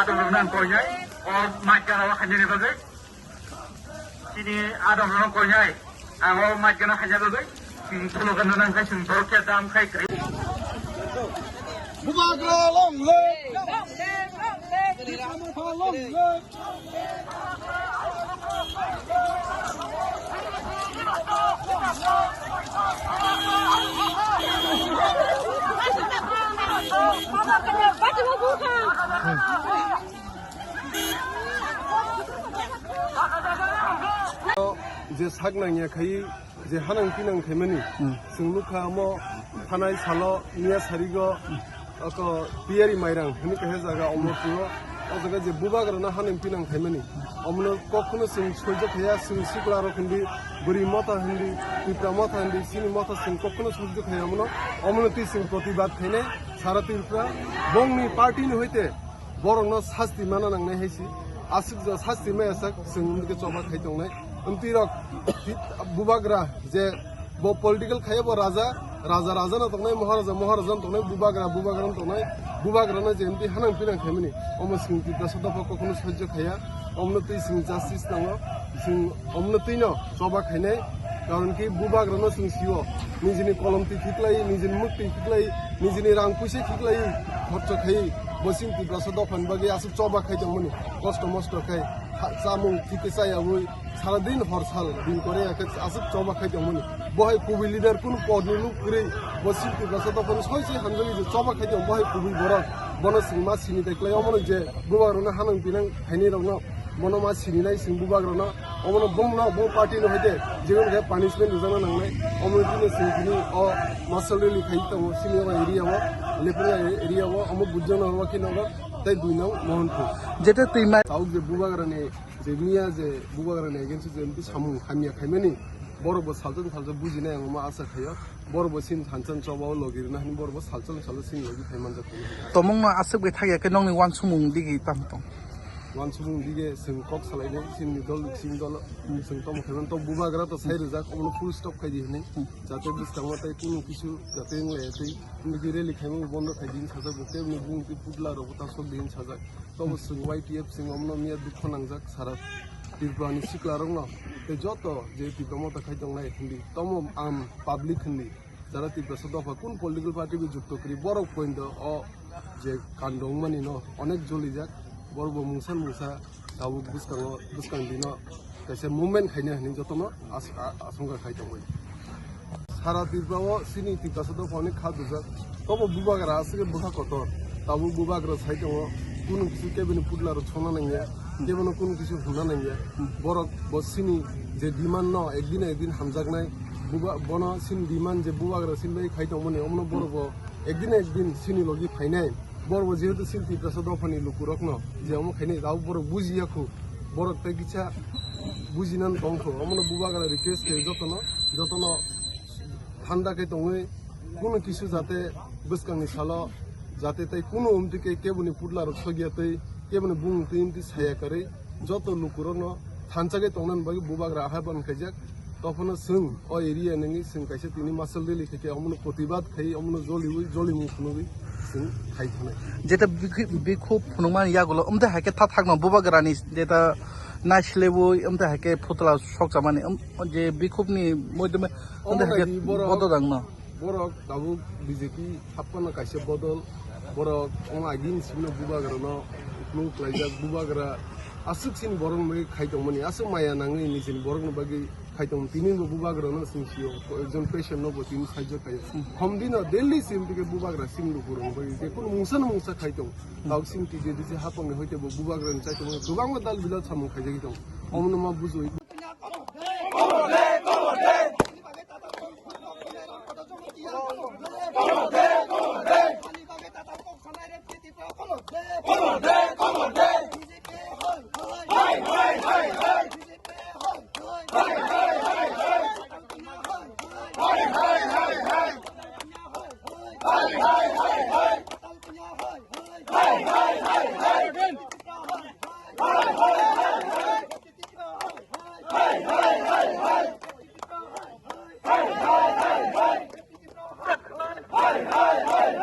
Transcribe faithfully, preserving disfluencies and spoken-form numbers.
Nang koinai, o majjano khainani bagwi. Chini adamno koinai, ang o majjano khaina bagwi. Chini slogan nang khai chwng borok khe dam khai kwrwi. Bubagra long live! Bubagra long live! Je sak nangya khai, je hanang pinang khaimani, hmm, chwng nukha omo thanai salo miya sarigo, oko Piyari Mairang hwnwi kaisa jaga omo twiyo. O jaga je bubagrano hanang pinang khaimani, omono kokno chwng soijo khaiya, chwng siklarok hindi, bwrwi motha hindi, Tipra motha hindi, chini motha chwng kokno soijo khaiya omono, omono twi chwng protibad khainai sara Tripura bongni party ni hoite. Borokno sasti mana nangnai hai si. Aswk jo sasti maya sak, chwng wngkhe choba khai tongnai. Wngtwi rok bubagra je bo political khaiya bo raja, raja raja no tongnai, maharaja maharaja no tongnai, bubagra bubagra no tongnai, bubagra no je wngtwi hanang pinang khaimani. Omo chwng Tiprasa dopha kokno sahajyo khaiya, omono twi chwng justice nango, chwng omono twi no choba khainai. Karon ki bubagrano chwng sio, nijini kolom twi khiklai, nijini mwk twi khiklai, nijini rang puisa khiklai, khorcho khai, bo chini Tiprasa dophani bagwi aswk choba khai tongmani, kosto mosto khai, ha, chamung thikhe chayaui, sara din hor sal din kore ya khe aswk choba khai tongmani. Bo hai kubui leader kunu podni luk kwrwi, bo chini Tiprasa dophani soi soi hamjagwi je choba khai tong, bo hai kubui borok, bono chwng ma sini tei klai omono je bubagrano hanang pinang khainai rokno, bono ma sininai chwng bubagrano. Omono bongno bo party no hoite jeboni khe punishment rwjakna nangnai. Omono tini sing tini o marshal rally khai tongo sini o area o, Lephunga area o, omo bujjakna rwma khe nogo tei dui nong Mohanpur. Jete twi mai. Tabuk je bubagrani je miya je bubagrani against je mti samung hamya khaimani borok bo salsa salsa bujinai ang omo asa khaio. Borok bo sin thansa choba o logi rwna hwnwi borok bo salsa salsa sin logi phai manjak phai. Tomongno aswk bai thakya khe nokni uansukmung digi tamo tong? Uansukmung dige chwng kok salainai, chini dol, chini dol, chwng tamo khaimani, to bubagra to sai rwjak, omono full stop khai di hwnwi. Hmm. Jate bwskango tei kunu kisu jate wng laiya tei, wngwi rally khaimani bondo khai di hwnwi sajak, bo keboni bung twi putla rokbo ta sok di hwnwi sajak. Tobo chwng Y T F chwng omono miya dukho nangjak sara Tripura ni sikla rokno, tei joto je Tipra motha khai tongnai hindi, tomo am public hindi. Jara Tiprasa dopha kun political party bai jukto kwrwi borok pointo o je kando wngmani no onek jolijak, borok bo mungsa mungsa tabuk bwskango, bwskang dino kaisa movement khaina hwnwi jotono as-, a-, asongkha khai tongwi. Sara Tripura o chini Tiprasa dopha onek kha dujak, tobo bubagra aswk bwkha kotor, tabuk bubagra sai tongo, kunu kisu kebini putla rok sona nangya, kebono kunu kisu hwnna nangya, borok bo chini je demand no ekdin ekdin hamjaknai, Buba-, bono sin demand je bubagra sin bai khai tongmani, omono borok bo ekdin ekdin sini logi phainai. Borok bo jehetu sin Tiprasa dophani lukurokno je omo khainai, abo borok bujiya khu, borok tei kisa bujinan tong khu. Omono bubagra request khe jotono, jotono thanda khe tongwi, kunu kisu jate bwskangni salo jate tei kunu omtwi khe keboni putla rok sogya tei keboni bung twi omtwi saya kwrwi joto lukurokno thansa khe tongnani bagwi bubagra ahai ban khaijak. Tophano chwng o area nangwi chwng kaisa tini marshal rally khaikhe omono protibad khai omono joliwi jolimung phunugwi chwng khai thanai. Jeta bikhu-, bikhub phunukmani yagulo omte haikhe tha thakno bubagrani jeta naisilebwi omte haikhe phutla sokchamani, um, je bikhubni moidome omte Omo haikhe naidi borok bodo dangno. Borok tabuk B J P happano kaisa bodol, borok omo agini simi bubagrano upload khlaijak, bubagra aswk sini borokni bagwi khai tongmani, aswk maya nangwi nijini borokni bagwi khai tongmani, tini bo bubagrano sini sio, ekjon patient no bo tini saijo khaio. Homdino daily sini tike bubagra sini lukurokni bagwi je kunu mungsa no mungsa khai tong. Tabuk sini T J D C happangni hoite bo bubagrani chai tongmani kwbangma dal bilal samung khaijagwi tong. Omono ma bujui.